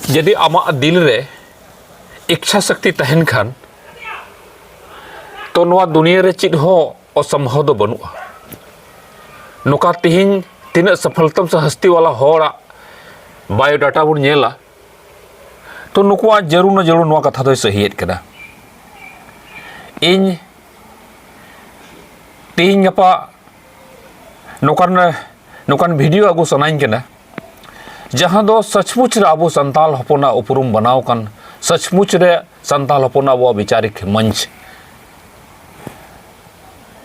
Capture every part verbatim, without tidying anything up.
ᱡᱩᱫᱤ ᱟᱢᱟᱜ ᱫᱤᱞ ᱨᱮ ᱤᱪᱪᱷᱟ ᱥᱚᱠᱛᱤ ᱛᱟᱦᱮᱱ ᱠᱷᱟᱱ, ᱛᱚ ᱱᱚᱣᱟ ᱫᱩᱱᱤᱭᱟᱹ ᱨᱮ ᱪᱮᱫ ᱦᱚᱸ ᱚᱥᱚᱢᱵᱷᱚᱵ ᱫᱚ ᱵᱟᱹᱱᱩᱜᱼᱟ᱾ ᱱᱚᱝᱠᱟ ᱛᱮᱦᱮᱧ ᱛᱤᱱᱟᱹᱜ ᱥᱟᱯᱷᱚᱞᱛᱚᱢ ᱥᱮ ᱦᱟᱥᱛᱤ ᱣᱟᱞᱟ ᱦᱚᱲᱟᱜ ᱵᱟᱭᱳᱰᱟᱴᱟ ᱵᱚᱱ ᱧᱮᱞᱟ, ᱛᱚ ᱱᱩᱠᱩᱣᱟᱜ ᱡᱟᱹᱨᱩᱲ ᱱᱟ ᱡᱟᱹᱨᱩᱲ ᱱᱚᱣᱟ ᱠᱟᱛᱷᱟ ᱫᱚᱭ ᱥᱟᱹᱦᱤᱭᱮᱫ ᱠᱟᱱᱟ᱾ ᱤᱧ ᱛᱮᱦᱮᱧ ᱜᱟᱯᱟ ᱱᱚᱝᱠᱟᱱ, ᱱᱚᱝᱠᱟᱱ ᱵᱷᱤᱰᱤᱭᱳ ᱟᱹᱜᱩ ᱥᱟᱱᱟᱧ ᱠᱟᱱᱟ, ᱡᱟᱦᱟᱸ ᱫᱚ ᱥᱟᱪᱢᱩᱪ ᱨᱮ ᱟᱵᱚ ᱥᱟᱱᱛᱟᱞ ᱦᱚᱯᱚᱱᱟᱜ ᱩᱯᱨᱩᱢ ᱵᱮᱱᱟᱣ ᱠᱟᱱ, ᱥᱟᱪᱢᱩᱪ ᱨᱮ ᱥᱟᱱᱛᱟᱞ ᱦᱚᱯᱚᱱᱟᱜ ᱟᱵᱚᱣᱟᱜ ᱵᱤᱪᱟᱨᱤᱠ ᱢᱚᱧᱪ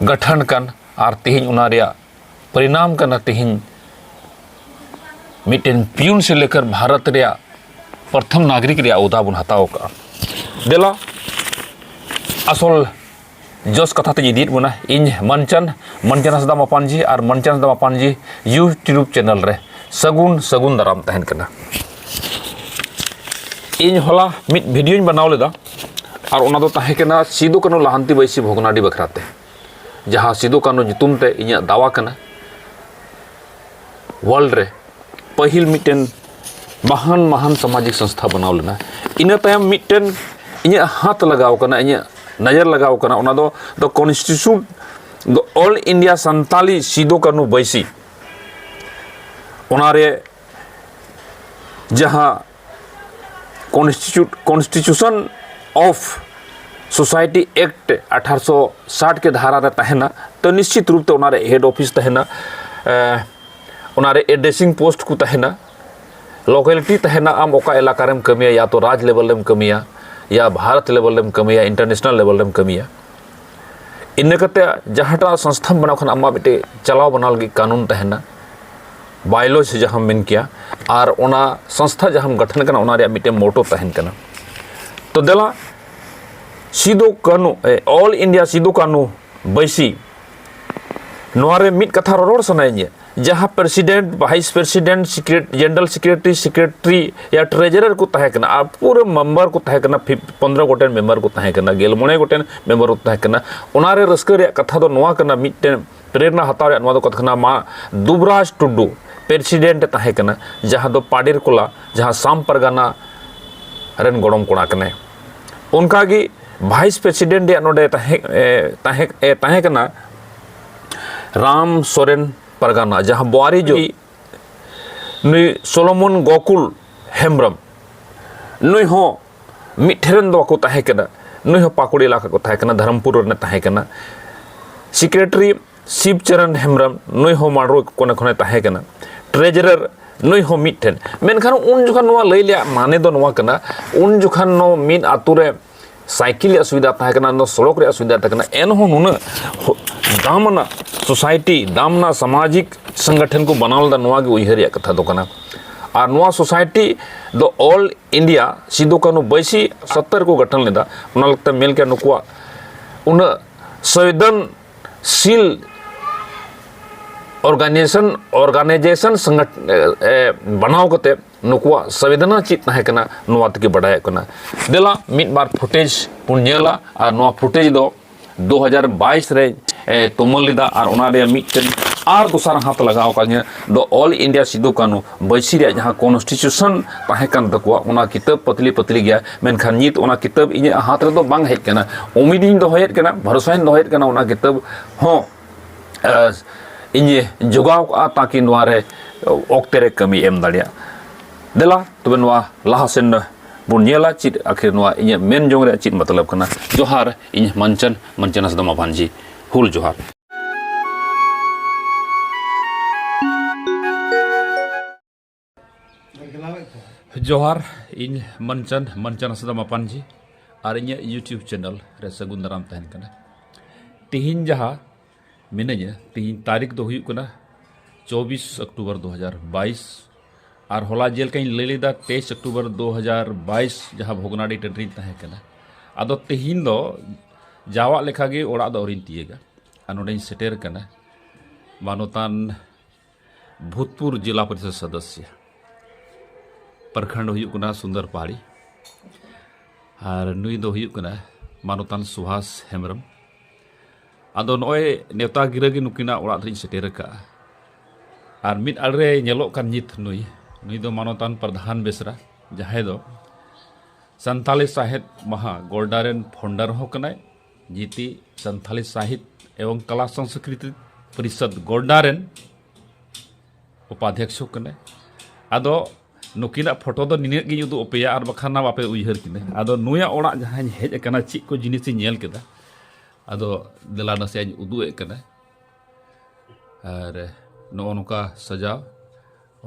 ᱜᱚᱴᱷᱚᱱ ᱠᱟᱱ, ᱟᱨ ᱛᱮᱦᱮᱧ ᱚᱱᱟ ᱨᱮᱭᱟᱜ ᱯᱚᱨᱤᱱᱟᱢ ᱠᱟᱱᱟ᱾ ᱛᱮᱦᱮᱧ ᱢᱤᱫᱴᱮᱱ ᱯᱤᱭᱩᱱ ᱥᱮ ᱞᱮᱠᱟᱨ ᱵᱷᱟᱨᱚᱛ ᱨᱮᱭᱟᱜ ᱯᱨᱚᱛᱷᱚᱢ ᱱᱟᱜᱚᱨᱤᱠ ᱨᱮᱭᱟᱜ ᱚᱦᱫᱟ ᱵᱚᱱ ᱦᱟᱛᱟᱣ ᱟᱠᱟᱫᱼᱟ᱾ ᱫᱮᱞᱟ, ᱟᱥᱚᱞ ᱡᱚᱥ ᱠᱟᱛᱷᱟ ᱛᱮᱧ ᱤᱫᱤᱭᱮᱫ ᱵᱚᱱᱟ᱾ ᱤᱧ ᱢᱟᱱᱪᱟᱱ, ᱢᱟᱱᱪᱟᱱ ᱦᱟᱸᱥᱫᱟ ᱢᱟᱯᱟᱱᱡᱤ ᱟᱨ ᱢᱟᱱᱪᱟᱱ ᱦᱟᱸᱥᱫᱟ ᱢᱟᱯᱟᱱᱡᱤ YouTube ᱪᱮᱱᱮᱞ ᱨᱮ ᱥᱟᱹᱜᱩᱱ, ᱥᱟᱹᱜᱩᱱ ᱫᱟᱨᱟᱢ ᱛᱟᱦᱮᱱ ᱠᱟᱱᱟ᱾ ᱤᱧ ᱦᱚᱞᱟ ᱢᱤᱫ ᱵᱷᱤᱰᱤᱭᱳᱧ ᱵᱮᱱᱟᱣ ᱞᱮᱫᱟ, ᱟᱨ ᱚᱱᱟ ᱫᱚ ᱛᱟᱦᱮᱸ ᱠᱟᱱᱟ ᱥᱤᱫᱩ ᱠᱟᱹᱱᱦᱩ ᱞᱟᱦᱟᱱᱛᱤ ᱵᱟᱹᱭᱥᱤ ᱵᱷᱚᱜᱽᱱᱟᱰᱤ ᱵᱟᱠᱷᱨᱟ ᱛᱮ, ᱡᱟᱦᱟᱸ ᱥᱤᱫᱩ ᱠᱟᱹᱱᱦᱩ ᱧᱩᱛᱩᱢ ᱛᱮ ᱤᱧᱟᱹᱜ ᱫᱟᱣᱟ ᱠᱟᱱᱟ, ᱣᱟᱨᱞᱰ ᱨᱮ ᱯᱟᱹᱦᱤᱞ ᱢᱤᱫᱴᱮᱱ ᱢᱟᱦᱟᱱ, ᱢᱟᱦᱟᱱ ᱥᱟᱢᱟᱡᱤᱠ ᱥᱚᱝᱥᱛᱷᱟ ᱵᱮᱱᱟᱣ ᱞᱮᱱᱟ᱾ ᱤᱱᱟᱹ ᱛᱟᱭᱚᱢ ᱢᱤᱫᱴᱮᱱ ᱤᱧᱟᱹᱜ ᱦᱟᱛ ᱞᱟᱜᱟᱣ ᱠᱟᱱᱟ, ᱤᱧᱟᱹᱜ ᱱᱚᱡᱚᱨ ᱞᱟᱜᱟᱣ ᱠᱟᱱᱟ, ᱚᱱᱟ ᱫᱚ The Constitution, The All India Santali Sidhu Kanhu ᱵᱟᱹᱭᱥᱤ᱾ ᱚᱱᱟᱨᱮ ᱡᱟᱦᱟᱸ Constitute, Constitution of Society Act ᱟᱴᱷᱟᱨᱚᱥᱚ ᱥᱟᱴ ᱠᱮ ᱫᱷᱟᱨᱟ ᱨᱮ ᱛᱟᱦᱮᱱᱟ, ᱛᱚ ᱱᱤᱥᱪᱤᱛ ᱨᱩᱯ ᱛᱮ ᱚᱱᱟᱨᱮ ᱦᱮᱰ ᱚᱯᱷᱤᱥ ᱛᱟᱦᱮᱱᱟ, ᱮ, ᱚᱱᱟᱨᱮ ᱮᱰᱨᱮᱥᱤᱝ ᱯᱳᱥᱴ ᱠᱚ ᱛᱟᱦᱮᱱᱟ, ᱞᱳᱠᱮᱞᱤᱴᱤ ᱛᱟᱦᱮᱱᱟ, ᱟᱢ ᱚᱠᱟ ᱮᱞᱟᱠᱟ ᱨᱮᱢ ᱠᱟᱹᱢᱤᱭᱟ, ᱭᱟ ᱛᱚ ᱨᱟᱡᱽ ᱞᱮᱵᱮᱞ ᱨᱮᱢ ᱠᱟᱹᱢᱤᱭᱟ, ᱭᱟ ᱵᱷᱟᱨᱚᱛ ᱞᱮᱵᱮᱞ ᱨᱮᱢ ᱠᱟᱹᱢᱤᱭᱟ, ᱤᱱᱴᱟᱨᱱᱮᱥᱱᱟᱞ ᱞᱮᱵᱮᱞ ᱨᱮᱢ ᱠᱟᱹᱢᱤᱭᱟ᱾ ᱤᱱᱟᱹ ᱠᱟᱛᱮ ᱡᱟᱦᱟᱸᱴᱟᱜ ᱥᱚᱝᱥᱛᱷᱟᱢ ᱵᱮᱱᱟᱣ ᱠᱷᱟᱱ, ᱟᱢᱟᱜ ᱢᱤᱫᱴᱮᱡ ᱪᱟᱞᱟᱣ ᱵᱟᱱᱟᱣ ᱞᱟᱹᱜᱤᱫ ᱠᱟᱹᱱᱩᱱ ᱛᱟᱦᱮᱱᱟ, ᱵᱟᱭᱞᱚᱡᱽ ᱡᱟᱦᱟᱸᱢ ᱢᱮᱱ ᱠᱮᱭᱟ, ᱟᱨ ᱚᱱᱟ ᱥᱚᱝᱥᱛᱷᱟ ᱡᱟᱦᱟᱸᱢ ᱜᱚᱴᱷᱚᱱ ᱠᱟᱱᱟ, ᱚᱱᱟ ᱨᱮᱭᱟᱜ ᱢᱤᱫᱴᱮᱱ ᱢᱳᱴᱳ ᱛᱟᱦᱮᱱ ᱠᱟᱱᱟ᱾ ᱛᱚ ᱫᱮᱞᱟ, ᱥᱤᱫᱩ ᱠᱟᱹᱱᱩ, ᱮ, All India ᱥᱤᱫᱩ ᱠᱟᱹᱱᱩ ᱵᱟᱹᱭᱥᱤ, ᱱᱚᱣᱟ ᱨᱮ ᱢᱤᱫ ᱠᱟᱛᱷᱟ ᱨᱚᱨᱚᱲ ᱥᱟᱱᱟᱭᱤᱧᱟ, ᱡᱟᱦᱟᱸ ᱯᱨᱮᱥᱤᱰᱮᱱᱴ, ᱵᱷᱟᱭᱤᱥ ᱯᱨᱮᱥᱤᱰᱮᱱᱴ, ᱥᱤᱠᱨᱮᱴ-, ᱡᱮᱱᱟᱨᱟᱞ ᱥᱮᱠᱨᱮᱴᱟᱨᱤ, ᱥᱮᱠᱨᱮᱴᱟᱨᱤ ᱭᱟ ᱴᱨᱮᱡᱟᱨᱟᱨ ᱠᱚ ᱛᱟᱦᱮᱸ ᱠᱟᱱᱟ, ᱟᱨ ᱯᱩᱨᱟᱹ ᱢᱮᱢᱵᱟᱨ ᱠᱚ ᱛᱟᱦᱮᱸ ᱠᱟᱱᱟ, ᱯᱷᱤᱯ-, ᱯᱚᱱᱫᱽᱨᱚ ᱜᱚᱴᱮᱱ ᱢᱮᱢᱵᱟᱨ ᱠᱚ ᱛᱟᱦᱮᱸ ᱠᱟᱱᱟ, ᱜᱮᱞ ᱢᱚᱬᱮ ᱜᱚᱴᱮᱱ ᱢᱮᱢᱵᱟᱨ ᱠᱚ ᱛᱟᱦᱮᱸ ᱠᱟᱱᱟ᱾ ᱚᱱᱟ ᱨᱮ ᱨᱟᱹᱥᱠᱟᱹ ᱨᱮᱭᱟᱜ ᱠᱟᱛᱷᱟ ᱫᱚ ᱱᱚᱣᱟ ᱠᱟᱱᱟ, ᱢᱤᱫᱴᱮᱱ ᱯᱨᱮᱨᱱᱟ ᱦᱟᱛᱟᱣ ᱨᱮᱭᱟᱜ ᱱᱚᱣᱟ ᱫᱚ ᱠᱟᱛᱷᱟ ᱠᱟᱱᱟ, ᱢᱟ ᱫᱩᱵᱨᱟᱡᱽ ᱴᱩᱰᱩ ᱯᱨᱮᱥᱤᱰᱮᱱᱴ ᱮ ᱛᱟᱦᱮᱸ ᱠᱟᱱᱟ, ᱡᱟᱦᱟᱸ ᱫᱚ ᱯᱟᱰᱮᱨ ᱠᱚᱞᱟ, ᱡᱟᱦᱟᱸ ᱥᱟᱢ ᱯᱟᱨᱜᱟᱱᱟ ᱨᱮᱱ ᱜᱚᱲᱚᱢ ᱠᱚᱲᱟ ᱠᱟᱱᱟᱭ᱾ ᱚᱱᱠᱟᱜᱮ ᱵᱷᱟᱭᱤᱥ ᱯᱨᱮᱥᱤᱰᱮᱱᱴ ᱨᱮᱭᱟᱜ ᱱᱚᱰᱮ ᱛᱟᱦᱮᱸ, ᱮ, ᱛᱟᱦᱮᱸ, ᱮ, ᱛᱟᱦᱮᱸ ᱠᱟᱱᱟ ᱨᱟᱢ ᱥᱚᱨᱮᱱ ᱯᱟᱨᱜᱟᱱᱟ, ᱡᱟᱦᱟᱸ ᱵᱚᱣᱟᱨᱤ ᱡᱚ-, ᱱᱩᱭ ᱥᱚᱞᱚᱢᱚᱱ ᱜᱳᱠᱩᱞ ᱦᱮᱢᱵᱨᱚᱢ, ᱱᱩᱭ ᱦᱚᱸ ᱢᱤᱫ ᱴᱷᱮᱱ ᱨᱮᱱ ᱫᱚ ᱵᱟᱠᱚ ᱛᱟᱦᱮᱸ ᱠᱟᱱᱟ, ᱱᱩᱭ ᱦᱚᱸ ᱯᱟᱠᱩᱲ ᱮᱞᱟᱠᱟ ᱠᱚ ᱛᱟᱦᱮᱸ ᱠᱟᱱᱟ, ᱫᱷᱚᱨᱚᱢᱯᱩᱨ ᱨᱮᱱᱮ ᱛᱟᱦᱮᱸ ᱠᱟᱱᱟ᱾ ᱥᱮᱠᱨᱮᱴᱟᱨᱤ ᱥᱤᱵ ᱪᱚᱨᱚᱱ ᱦᱮᱢᱵᱨᱚᱢ, ᱱᱩᱭ ᱦᱚᱸ ᱢᱟᱰᱨᱳ ᱠᱚᱱᱮ ᱠᱷᱚᱱᱮ ᱛᱟᱦᱮᱸ ᱠᱟᱱᱟ᱾ ᱴᱨᱮᱡᱟᱨᱟᱨ, ᱱᱩᱭ ᱦᱚᱸ ᱢᱤᱫ ᱴᱷᱮᱱ᱾ ᱢᱮᱱᱠᱷᱟᱱ ᱩᱱ ᱡᱚᱠᱷᱚᱱ ᱱᱚᱣᱟ ᱞᱟᱹᱭ ᱨᱮᱭᱟᱜ ᱢᱟᱱᱮ ᱫᱚ ᱱᱚᱣᱟ ᱠᱟᱱᱟ, ᱩᱱ ᱡᱚᱠᱷᱚᱱ ᱱᱚᱣᱟ ᱢᱤᱫ ᱟᱛᱳ ᱨᱮ ᱥᱟᱭᱠᱮᱞ ᱨᱮᱭᱟᱜ ᱥᱩᱵᱤᱫᱷᱟ ᱛᱟᱦᱮᱸ ᱠᱟᱱᱟ, ᱱᱚᱣᱟ ᱥᱚᱲᱚᱠ ᱨᱮᱭᱟᱜ ᱥᱩᱵᱤᱫᱷᱟ ᱛᱟᱦᱮᱸ ᱠᱟᱱᱟ, ᱮᱱᱦᱚᱸ ᱱᱩᱱᱟᱹᱜ ᱦᱚ-, ᱫᱟᱢ ᱟᱱᱟᱜ ᱥᱳᱥᱟᱭᱴᱤ, ᱫᱟᱢ ᱟᱱᱟᱜ ᱥᱟᱢᱟᱡᱤᱠ ᱥᱚᱝᱜᱚᱴᱷᱚᱱ ᱠᱚ ᱵᱮᱱᱟᱣ ᱞᱮᱫᱟ, ᱱᱚᱣᱟ ᱜᱮ ᱩᱭᱦᱟᱹᱨ ᱨᱮᱭᱟᱜ ᱠᱟᱛᱷᱟ ᱫᱚ ᱠᱟᱱᱟ᱾ ᱟᱨ ᱱᱚᱣᱟ ᱥᱳᱥᱟᱭᱴᱤ ᱫᱚ ᱚᱞ ᱤᱱᱰᱤᱭᱟ ᱥᱤᱫᱩ ᱠᱟᱹᱱᱦᱩ ᱵᱟᱹᱭᱥᱤ ᱥᱚᱛᱛᱚᱨ ᱠᱚ ᱜᱚᱴᱷᱚᱱ ᱞᱮᱫᱟ᱾ ᱚᱱᱟ ᱞᱮᱠᱟᱛᱮ ᱢᱮᱱ ᱠᱮᱭᱟ, ᱱᱩᱠᱩᱣᱟᱜ ᱩᱱᱟᱹᱜ ᱥᱚᱝᱵᱤᱫᱷᱟᱱ ᱥᱤᱞ organization, organization ᱥᱚᱝᱜᱚᱴ-, ᱮ, ᱮ, ᱵᱮᱱᱟᱣ ᱠᱟᱛᱮ ᱱᱩᱠᱩᱣᱟᱜ ᱥᱚᱝᱵᱤᱫᱷᱟᱱ ᱪᱮᱫ ᱛᱟᱦᱮᱸ ᱠᱟᱱᱟ, ᱱᱚᱣᱟ ᱛᱮᱜᱮ ᱵᱟᱰᱟᱭᱚᱜ ᱠᱟᱱᱟ᱾ ᱫᱮᱞᱟ ᱢᱤᱫ ᱵᱟᱨ footage ᱵᱚᱱ ᱧᱮᱞᱟ, ᱟᱨ ᱱᱚᱣᱟ footage ᱫᱚ ᱫᱩ ᱦᱟᱡᱟᱨ ᱵᱟᱭᱤᱥ ᱨᱮ, ᱮ, ᱛᱩᱢᱟᱹᱞ ᱞᱮᱫᱟ, ᱟᱨ ᱚᱱᱟ ᱨᱮᱭᱟᱜ ᱢᱤᱫᱴᱮᱱ ᱟᱨ ᱫᱚᱥᱟᱨ ᱦᱟᱛ ᱞᱟᱜᱟᱣ ᱟᱠᱟᱫᱤᱧᱟ ᱫᱚ ᱚᱞ ᱤᱱᱰᱤᱭᱟ ᱥᱤᱫᱩ ᱠᱟᱹᱱᱦᱩ ᱵᱟᱹᱭᱥᱤ ᱨᱮᱭᱟᱜ ᱡᱟᱦᱟᱸ constitution ᱛᱟᱦᱮᱸ ᱠᱟᱱ ᱛᱟᱠᱚᱣᱟ, ᱚᱱᱟ ᱠᱤᱛᱟᱹᱵ ᱯᱟᱛᱞᱤ ᱯᱟᱛᱞᱤ ᱜᱮᱭᱟ, ᱢᱮᱱᱠᱷᱟᱱ ᱱᱤᱛ ᱚᱱᱟ ᱠᱤᱛᱟᱹᱵ ᱤᱧᱟᱹᱜ ᱦᱟᱛ ᱨᱮᱫᱚ ᱵᱟᱝ ᱦᱮᱡ ᱠᱟᱱᱟ᱾ ᱩᱢᱤᱫᱤᱧ ᱫᱚᱦᱚᱭᱮᱫ ᱠᱟᱱᱟ, ᱵᱷᱚᱨᱥᱟᱧ ᱫᱚᱦᱚᱭᱮᱫ ᱠᱟᱱᱟ, ᱚᱱᱟ ᱠᱤᱛᱟᱹᱵ ᱦᱚᱸ ᱟᱨ ᱤᱧ ᱡᱚᱜᱟᱣ ᱠᱟᱜᱼᱟ, ᱛᱟᱠᱤ ᱱᱚᱣᱟ ᱨᱮ ᱚᱠᱛᱮ ᱨᱮ ᱠᱟᱹᱢᱤ ᱮᱢ ᱫᱟᱲᱮᱭᱟᱜ᱾ ᱫᱮᱞᱟ ᱛᱚᱵᱮ ᱱᱚᱣᱟ ᱞᱟᱦᱟ ᱥᱮᱱ ᱵᱚᱱ ᱧᱮᱞᱟ, ᱪᱮᱫ ᱟᱹᱠᱷᱤᱨ ᱱᱚᱣᱟ ᱤᱧᱟᱹᱜ ᱢᱮᱱ ᱡᱚᱝ ᱨᱮᱭᱟᱜ ᱪᱮᱫ ᱢᱚᱛᱞᱚᱵ ᱠᱟᱱᱟ᱾ ᱡᱚᱦᱟᱨ, ᱤᱧ ᱢᱟᱱᱪᱟᱱ, ᱢᱟᱱᱪᱟᱱ ᱦᱟᱸᱥᱫᱟ ᱢᱟᱹᱯᱟᱱᱡᱤ, ᱦᱩᱞ ᱡᱚᱦᱟᱨ᱾ ᱡᱚᱦᱟᱨ, ᱤᱧ ᱢᱟᱱᱪᱟᱱ, ᱢᱟᱱᱪᱟᱱ ᱦᱟᱸᱥᱫᱟ ᱢᱟᱹᱯᱟᱱᱡᱤ, ᱟᱨ ᱤᱧᱟᱹᱜ YouTube channel ᱨᱮ ᱥᱟᱹᱜᱩᱱ ᱫᱟᱨᱟᱢ ᱛᱟᱦᱮᱱ ᱠᱟᱱᱟ᱾ ᱛᱮᱦᱮᱧ ᱡᱟᱦᱟᱸ ᱢᱤᱱᱟᱹᱧᱟ, ᱛᱮᱦᱮᱧ ᱛᱟᱹᱨᱤᱠᱷ ᱫᱚ ᱦᱩᱭᱩᱜ ᱠᱟᱱᱟ ᱪᱚᱵᱵᱤᱥ ᱚᱠᱴᱳᱵᱚᱨ ᱫᱩ ᱦᱟᱡᱟᱨ ᱵᱟᱭᱤᱥ, ᱟᱨ ᱦᱚᱞᱟ ᱡᱮᱞᱮᱠᱟᱧ ᱞᱟᱹᱭ ᱞᱮᱫᱟ, ᱛᱮᱭᱤᱥ ᱚᱠᱴᱳᱵᱚᱨ ᱫᱩ ᱦᱟᱡᱟᱨ ᱵᱟᱭᱤᱥ, ᱡᱟᱦᱟᱸ ᱵᱷᱚᱜᱽᱱᱟᱰᱤ ᱴᱟᱺᱰᱤ ᱨᱤᱧ ᱛᱟᱦᱮᱸ ᱠᱟᱱᱟ᱾ ᱟᱫᱚ ᱛᱮᱦᱮᱧ ᱫᱚ ᱡᱟᱣᱟᱜ ᱞᱮᱠᱟᱜᱮ ᱚᱲᱟᱜ ᱫᱚ ᱟᱹᱣᱨᱤᱧ ᱛᱤᱭᱟᱹᱜᱟ, ᱟᱨ ᱱᱚᱰᱮᱧ ᱥᱮᱴᱮᱨ ᱠᱟᱱᱟ ᱢᱟᱱᱚᱛᱟᱱ ᱵᱷᱩᱛᱯᱩᱨ ᱡᱮᱞᱟ ᱯᱚᱨᱤᱥᱚᱫ ᱥᱚᱫᱚᱥᱥᱚ᱾ ᱯᱨᱚᱠᱷᱚᱸᱰ ᱦᱩᱭᱩᱜ ᱠᱟᱱᱟ ᱥᱩᱱᱫᱚᱨ ᱯᱟᱦᱟᱲᱤ᱾ ᱟᱨ ᱱᱩᱭ ᱫᱚ ᱦᱩᱭᱩᱜ ᱠᱟᱱᱟ ᱢᱟᱱᱚᱛᱟᱱ ᱥᱩᱵᱷᱟᱥ ᱦᱮᱢᱵᱨᱚᱢ᱾ ᱟᱫᱚ ᱱᱚᱜᱼᱚᱭ ᱱᱮᱣᱛᱟ ᱜᱤᱨᱟᱹ ᱜᱮ ᱱᱩᱠᱤᱱᱟᱜ ᱚᱲᱟᱜ ᱫᱷᱟᱹᱨᱤᱡ ᱤᱧ ᱥᱮᱴᱮᱨ ᱟᱠᱟᱫᱼᱟ᱾ ᱟᱨ ᱢᱤᱫ ᱟᱲᱮ ᱨᱮ ᱧᱮᱞᱚᱜ ᱠᱟᱱ ᱱᱤᱛ ᱱᱩᱭ, ᱱᱩᱭ ᱫᱚ ᱢᱟᱱᱚᱛᱟᱱ ᱯᱨᱚᱫᱷᱟᱱ ᱵᱮᱥᱨᱟ, ᱡᱟᱦᱟᱸᱭ ᱫᱚ ᱥᱟᱱᱛᱟᱞᱤ ᱥᱟᱶᱦᱮᱫ ᱢᱟᱦᱟ ᱜᱚᱞᱰᱟ ᱨᱮᱱ ᱯᱷᱟᱣᱩᱱᱰᱟᱨ ᱦᱚᱸ ᱠᱟᱱᱟᱭ, ᱡᱤᱛᱤ ᱥᱟᱱᱛᱟᱞᱤ ᱥᱟᱦᱤᱛ ᱮᱵᱚᱝ ᱠᱟᱞᱟ ᱥᱚᱝᱥᱠᱨᱤᱛᱤ ᱯᱚᱨᱤᱥᱚᱫ ᱜᱚᱞᱰᱟ ᱨᱮᱱ ᱩᱯᱟᱫᱷᱭᱚᱠᱥᱚ ᱠᱟᱱᱟᱭ᱾ ᱟᱫᱚ ᱱᱩᱠᱤᱱᱟᱜ ᱯᱷᱳᱴᱳ ᱫᱚ ᱱᱤᱱᱟᱹᱜ ᱜᱤᱧ ᱩᱫᱩᱜ ᱟᱯᱮᱭᱟ, ᱟᱨ ᱵᱟᱠᱷᱟᱱ ᱱᱟ ᱵᱟᱯᱮ ᱩᱭᱦᱟᱹᱨ ᱠᱤᱱᱟ᱾ ᱟᱫᱚ ᱱᱩᱭᱟᱜ ᱚᱲᱟᱜ ᱡᱟᱦᱟᱸᱧ ᱦᱮᱡ ᱟᱠᱟᱱᱟ, ᱪᱮᱫ ᱠᱚ ᱡᱤᱱᱤᱥᱤᱧ ᱧᱮᱞ ᱠᱮᱫᱟ, ᱟᱫᱚ ᱫᱮᱞᱟ ᱱᱟᱥᱮᱭᱟᱜ ᱤᱧ ᱩᱫᱩᱜ ᱮᱫ ᱠᱟᱱᱟ᱾ ᱟᱨ ᱱᱚᱜᱼᱚ ᱱᱚᱝᱠᱟ ᱥᱟᱡᱟᱣ,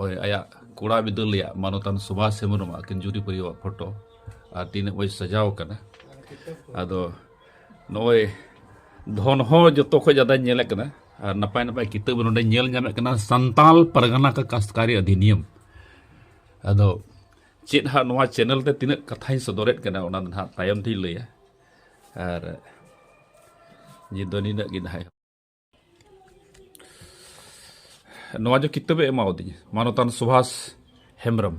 ᱳᱭ ᱟᱭᱟᱜ ᱠᱚᱲᱟ ᱵᱤᱫᱟᱹᱞ ᱨᱮᱭᱟᱜ ᱢᱟᱱᱚᱛᱟᱱ ᱥᱩᱵᱷᱟᱥ ᱦᱮᱢᱵᱨᱚᱢ ᱟᱹᱠᱤᱱ ᱡᱩᱨᱤ ᱯᱟᱹᱨᱤᱭᱟᱹᱣᱟᱜ ᱯᱷᱳᱴᱳ, ᱟᱨ ᱛᱤᱱᱟᱹᱜ ᱢᱚᱡᱽ ᱥᱟᱡᱟᱣ ᱠᱟᱱᱟ᱾ ᱟᱫᱚ ᱱᱚᱜᱼᱚᱭ ᱫᱷᱚᱱ ᱦᱚᱸ ᱡᱚᱛᱚ ᱠᱷᱚᱡ ᱡᱟᱫᱟᱧ ᱧᱮᱞᱮᱫ ᱠᱟᱱᱟ, ᱟᱨ ᱱᱟᱯᱟᱭ ᱱᱟᱯᱟᱭ ᱠᱤᱛᱟᱹᱵ ᱱᱚᱰᱮᱧ ᱧᱮᱞ ᱧᱟᱢᱮᱫ ᱠᱟᱱᱟ, ᱥᱟᱱᱛᱟᱞ ᱯᱟᱨᱜᱟᱱᱟ ᱠᱟ ᱠᱟᱥᱛᱠᱟᱨᱤ ᱚᱫᱷᱤᱱᱤᱭᱚᱢ᱾ ᱟᱫᱚ ᱪᱮᱫ ᱦᱟᱸᱜ ᱱᱚᱣᱟ ᱪᱮᱱᱮᱞ ᱛᱮ ᱛᱤᱱᱟᱹᱜ ᱠᱟᱛᱷᱟᱧ ᱥᱚᱫᱚᱨᱮᱫ ᱠᱟᱱᱟ, ᱚᱱᱟ ᱫᱚ ᱱᱟᱦᱟᱜ ᱛᱟᱭᱚᱢ ᱛᱤᱧ ᱞᱟᱹᱭᱟ᱾ ᱟᱨ ᱱᱤᱛ ᱫᱚ ᱱᱤᱱᱟᱹᱜ ᱜᱮ ᱱᱟᱦᱟᱜ᱾ ᱱᱚᱣᱟ ᱡᱚ ᱠᱤᱛᱟᱹᱵᱮ ᱮᱢᱟᱣᱟᱫᱤᱧᱟ ᱢᱟᱱᱚᱛᱟᱱ ᱥᱩᱵᱷᱟᱥ ᱦᱮᱢᱵᱨᱚᱢ᱾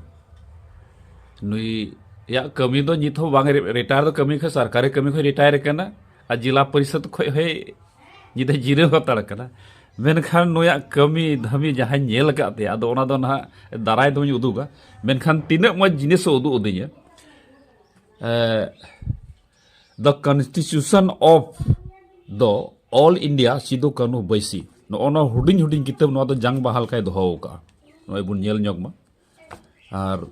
ᱱᱩᱭᱟᱜ ᱠᱟᱹᱢᱤ ᱫᱚ ᱱᱤᱛ ᱦᱚᱸ ᱵᱟᱝ ᱨᱮ-, ᱨᱤᱴᱟᱭᱟᱨ ᱫᱚ ᱠᱟᱹᱢᱤ ᱠᱷᱚᱱ, ᱥᱚᱨᱠᱟᱨᱤ ᱠᱟᱹᱢᱤ ᱠᱷᱚᱱ ᱨᱤᱴᱟᱭᱟᱨ ᱟᱠᱟᱱᱟ᱾ ᱟᱨ ᱡᱮᱞᱟ ᱯᱚᱨᱤᱥᱚᱫ ᱠᱷᱚᱱ ᱦᱚᱸᱭ ᱱᱤᱛ ᱮ ᱡᱤᱨᱟᱹᱣ ᱦᱟᱛᱟᱲ ᱠᱟᱱᱟ᱾ ᱢᱮᱱᱠᱷᱟᱱ ᱱᱩᱭᱟᱜ ᱠᱟᱹᱢᱤ ᱫᱷᱟᱹᱢᱤ ᱡᱟᱦᱟᱸᱧ ᱧᱮᱞ ᱟᱠᱟᱫ ᱛᱟᱭᱟ, ᱟᱫᱚ ᱚᱱᱟ ᱫᱚ ᱱᱟᱦᱟᱜ ᱫᱟᱨᱟᱭ ᱫᱚᱧ ᱩᱫᱩᱜᱟ᱾ ᱢᱮᱱᱠᱷᱟᱱ ᱛᱤᱱᱟᱹᱜ ᱢᱚᱡᱽ ᱡᱤᱱᱤᱥ ᱮ ᱩᱫᱩᱜ ᱟᱹᱫᱤᱧᱟ᱾ ᱮ, The Constitution of the All India Sidhu Kanhu ᱵᱟᱹᱭᱥᱤ᱾ ᱱᱚᱜᱼᱚ ᱱᱚᱣᱟ ᱦᱩᱰᱤᱧ ᱦᱩᱰᱤᱧ ᱠᱤᱛᱟᱹᱵ, ᱱᱚᱣᱟ ᱫᱚ ᱡᱟᱝ ᱵᱟᱦᱟ ᱞᱮᱠᱟᱭ ᱫᱚᱦᱚ ᱟᱠᱟᱫᱼᱟ᱾ ᱱᱚᱜᱼᱚᱭ ᱵᱚᱱ ᱧᱮᱞ ᱧᱚᱜ ᱢᱟ᱾ ᱟᱨ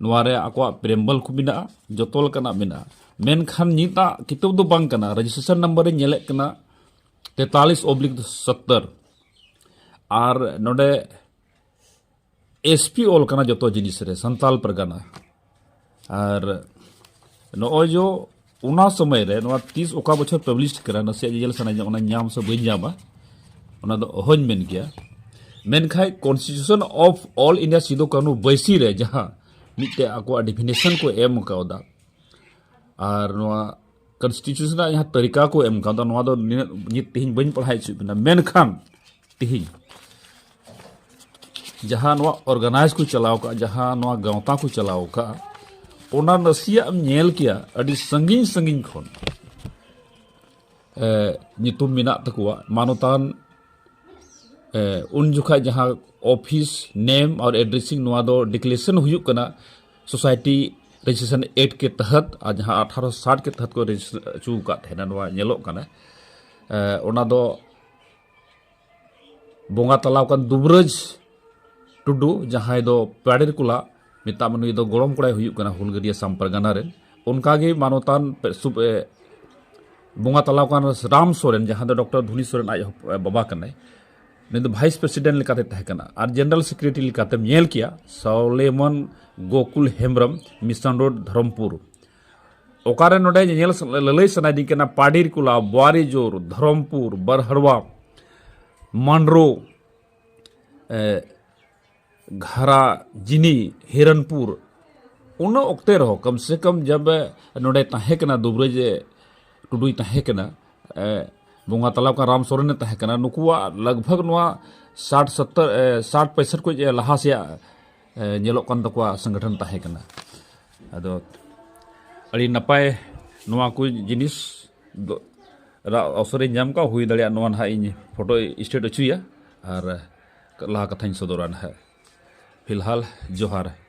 ᱱᱚᱣᱟ ᱨᱮ ᱟᱠᱚᱣᱟᱜ ᱯᱨᱮᱢᱵᱚᱞ ᱠᱚ ᱢᱮᱱᱟᱜᱼᱟ, ᱡᱚᱛᱚ ᱞᱮᱠᱟᱱᱟᱜ ᱢᱮᱱᱟᱜᱼᱟ᱾ ᱢᱮᱱᱠᱷᱟᱱ ᱱᱤᱛᱟᱜ ᱠᱤᱛᱟᱹᱵ ᱫᱚ ᱵᱟᱝ ᱠᱟᱱᱟ, ᱨᱮᱡᱤᱥᱴᱨᱮᱥᱚᱱ ᱱᱟᱢᱵᱟᱨ ᱤᱧ ᱧᱮᱞᱮᱫ ᱠᱟᱱᱟ ᱛᱮᱛᱟᱞᱤᱥ ᱚᱵᱽᱞᱤᱠ ᱥᱚᱛᱛᱚᱨ᱾ ᱟᱨ ᱱᱚᱰᱮ ᱮᱥ ᱯᱤ ᱚᱞ ᱠᱟᱱᱟ ᱡᱚᱛᱚ ᱡᱤᱱᱤᱥ ᱨᱮ, ᱥᱟᱱᱛᱟᱞ ᱯᱟᱨᱜᱟᱱᱟ᱾ ᱟᱨ ᱱᱚᱜᱼᱚᱭ ᱡᱚ ᱚᱱᱟ ᱥᱚᱢᱚᱭ ᱨᱮ, ᱱᱚᱣᱟ ᱛᱤᱥ ᱚᱠᱟ ᱵᱚᱪᱷᱚᱨ ᱯᱟᱵᱽᱞᱤᱥ ᱠᱟᱱᱟ, ᱱᱟᱥᱮᱭᱟᱜ ᱧᱮᱧᱮᱞ ᱥᱟᱱᱟᱧᱟ, ᱚᱱᱟ ᱧᱟᱢ ᱥᱮ ᱵᱟᱹᱧ ᱧᱟᱢᱟ, ᱚᱱᱟ ᱫᱚ ᱚᱦᱚᱧ ᱢᱮᱱ ᱠᱮᱭᱟ᱾ ᱢᱮᱱᱠᱷᱟᱱ Constitution of All India Sidhu Kanhu ᱵᱟᱹᱭᱥᱤ ᱨᱮ ᱡᱟᱦᱟᱸ ᱢᱤᱫᱴᱮᱡ ᱟᱠᱚᱣᱟᱜ ᱰᱤᱯᱷᱤᱱᱮᱥᱚᱱ ᱠᱚ ᱮᱢ ᱠᱟᱣᱫᱟ, ᱟᱨ ᱱᱚᱣᱟ ᱠᱚᱱᱥᱴᱤᱴᱤᱭᱩᱥᱚᱱ ᱨᱮᱱᱟᱜ ᱡᱟᱦᱟᱸ ᱛᱟᱹᱨᱤᱠᱟ ᱠᱚ ᱮᱢ ᱠᱟᱣᱫᱟ, ᱱᱚᱣᱟ ᱫᱚ ᱱᱤᱱᱟᱹᱜ ᱱᱤᱛ ᱛᱮᱦᱮᱧ ᱵᱟᱹᱧ ᱯᱟᱲᱦᱟᱣ ᱦᱚᱪᱚᱭᱮᱫ ᱵᱮᱱᱟ, ᱢᱮᱱᱠᱷᱟᱱ ᱛᱮᱦᱮᱧ ᱡᱟᱦᱟᱸ ᱱᱚᱣᱟ ᱚᱨᱜᱟᱱᱟᱭᱤᱡᱽ ᱠᱚ ᱪᱟᱞᱟᱣ ᱠᱟᱜᱼᱟ, ᱡᱟᱦᱟᱸ ᱱᱚᱣᱟ ᱜᱟᱶᱛᱟ ᱠᱚ ᱪᱟᱞᱟᱣ ᱠᱟᱜᱼᱟ, ᱚᱱᱟ ᱱᱟᱥᱮᱭᱟᱜ ᱮᱢ ᱧᱮᱞ ᱠᱮᱭᱟ ᱟᱹᱰᱤ ᱥᱟᱺᱜᱤᱧ ᱥᱟᱺᱜᱤᱧ ᱠᱷᱚᱱ᱾ ᱧᱩᱛᱩᱢ ᱢᱮᱱᱟᱜ ᱛᱟᱠᱚᱣᱟ ᱢᱟᱱᱚᱛᱟᱱ, ᱩᱱ ᱡᱚᱠᱷᱟᱡ ᱡᱟᱦᱟᱸ ᱚᱯᱷᱤᱥ ᱱᱮᱢ ᱟᱨ ᱮᱰᱨᱮᱥᱤᱝ, ᱱᱚᱣᱟ ᱫᱚ ᱰᱤᱠᱞᱮᱨᱮᱥᱚᱱ ᱦᱩᱭᱩᱜ ᱠᱟᱱᱟ ᱥᱳᱥᱟᱭᱴᱤ ᱨᱮᱡᱤᱥᱴᱨᱮᱥᱚᱱ ᱮᱠᱴ ᱠᱮ ᱛᱟᱦᱟᱛ, ᱟᱨ ᱡᱟᱦᱟᱸ ᱟᱴᱷᱟᱨᱚ ᱥᱟᱴ ᱠᱮ ᱛᱟᱦᱟᱛ ᱠᱚ ᱨᱮᱡᱤᱥᱴᱟᱨ ᱦᱚᱪᱚ ᱟᱠᱟᱫ ᱛᱟᱦᱮᱱᱟ, ᱱᱚᱣᱟ ᱧᱮᱞᱚᱜ ᱠᱟᱱᱟ᱾ ᱚᱱᱟ ᱫᱚ ᱵᱚᱸᱜᱟ ᱛᱟᱞᱟᱣ ᱟᱠᱟᱱ ᱫᱩᱵᱨᱟᱹᱡᱽ ᱴᱩᱰᱩ, ᱡᱟᱦᱟᱸᱭ ᱫᱚ ᱯᱟᱰᱮᱨᱠᱩᱞᱟ, ᱢᱮᱛᱟᱜ ᱢᱮ, ᱱᱩᱭ ᱫᱚ ᱜᱚᱲᱚᱢ ᱠᱚᱲᱟᱭ ᱦᱩᱭᱩᱜ ᱠᱟᱱᱟ ᱦᱩᱞᱜᱟᱹᱨᱤᱭᱟᱹ ᱥᱟᱢ ᱯᱟᱨᱜᱟᱱᱟ ᱨᱮᱱ᱾ ᱚᱱᱠᱟᱜᱮ ᱢᱟᱱᱚᱛᱟᱱ ᱯᱮ-, ᱥᱩᱵ-, ᱮ, ᱵᱚᱸᱜᱟ ᱛᱟᱞᱟᱣ ᱟᱠᱟᱱ ᱨᱟᱢ ᱥᱚᱨᱮᱱ, ᱡᱟᱦᱟᱸ ᱫᱚ ᱰᱚᱠᱴᱚᱨ ᱫᱷᱩᱱᱤ ᱥᱚᱨᱮᱱ ᱟᱡ ᱦᱚᱯ-, ᱮ, ᱵᱟᱵᱟ ᱠᱟᱱᱟᱭ, ᱩᱱᱤ ᱫᱚ ᱵᱷᱟᱭᱤᱥ ᱯᱨᱮᱥᱤᱰᱮᱱᱴ ᱞᱮᱠᱟᱛᱮ ᱛᱟᱦᱮᱸ ᱠᱟᱱᱟ᱾ ᱟᱨ ᱡᱮᱱᱟᱨᱮᱞ ᱥᱮᱠᱨᱮᱴᱟᱨᱤ ᱞᱮᱠᱟᱛᱮᱢ ᱧᱮᱞ ᱠᱮᱭᱟ Solomon Gokul Hembrom, mission road, Dharampur. ᱚᱠᱟᱨᱮ ᱱᱚᱰᱮ ᱧᱮᱧᱮᱞ ᱥᱟ-, ᱞᱟᱹᱞᱟᱹᱭ ᱥᱟᱱᱟᱭᱮᱫᱤᱧ ᱠᱟᱱᱟ, ᱯᱟᱰᱤᱨᱠᱩᱞᱟ, ᱵᱳᱣᱟᱨᱤᱡᱳᱨ, ᱫᱷᱚᱨᱚᱢᱯᱩᱨ, ᱵᱟᱨᱦᱟᱲᱣᱟ, ᱢᱟᱱᱰᱨᱳ, ᱮ, ᱜᱷᱟᱨᱟ, ᱡᱤᱱᱤ, ᱦᱤᱨᱚᱱᱯᱩᱨ, ᱩᱱᱟᱹᱜ ᱚᱠᱛᱮ ᱨᱮᱦᱚᱸ ᱠᱚᱢ ᱥᱮ ᱠᱚᱢ ᱡᱟᱵ ᱱᱚᱰᱮ ᱛᱟᱦᱮᱸ ᱠᱟᱱᱟ, ᱫᱩᱵᱨᱟᱹᱡᱽ ᱴᱩᱰᱩᱭ ᱛᱟᱦᱮᱸ ᱠᱟᱱᱟ, ᱮ, ᱵᱚᱸᱜᱟ ᱛᱟᱞᱟ ᱠᱟᱱ ᱨᱟᱢ ᱥᱚᱨᱮᱱᱮ ᱛᱟᱦᱮᱸ ᱠᱟᱱᱟ, ᱱᱩᱠᱩᱣᱟᱜ ᱞᱟᱜᱽ ᱵᱷᱟᱜᱽ ᱱᱚᱣᱟ ᱥᱟᱴ ᱥᱚᱛᱛᱚᱨ, ᱮ, ᱥᱟᱴ ᱯᱚᱸᱭᱥᱚᱴ ᱠᱷᱚᱱ ᱞᱟᱦᱟ ᱥᱮᱭᱟᱜ, ᱮ, ᱧᱮᱞᱚᱜ ᱠᱟᱱ ᱛᱟᱠᱚᱣᱟ ᱥᱚᱝᱜᱚᱴᱷᱚᱱ ᱛᱟᱦᱮᱸ ᱠᱟᱱᱟ᱾ ᱟᱫᱚ ᱟᱹᱰᱤ ᱱᱟᱯᱟᱭ ᱱᱚᱣᱟ ᱠᱚ ᱡᱤᱱᱤᱥ ᱫᱚ ᱨᱟ-, ᱚᱵᱥᱚᱨᱤᱧ ᱧᱟᱢ ᱠᱟᱜ, ᱦᱩᱭ ᱫᱟᱲᱮᱭᱟᱜᱼᱟ ᱱᱚᱣᱟ ᱱᱟᱦᱟᱜ ᱤᱧ ᱯᱷᱳᱴᱳ ᱥᱴᱮᱴ ᱦᱚᱪᱚᱭᱟ ᱟᱨ ᱞᱟᱦᱟ ᱠᱟᱛᱷᱟᱧ ᱥᱚᱫᱚᱨᱟ ᱱᱟᱦᱟᱜ᱾ ᱯᱷᱤᱞᱦᱟᱞ ᱡᱚᱦᱟᱨ᱾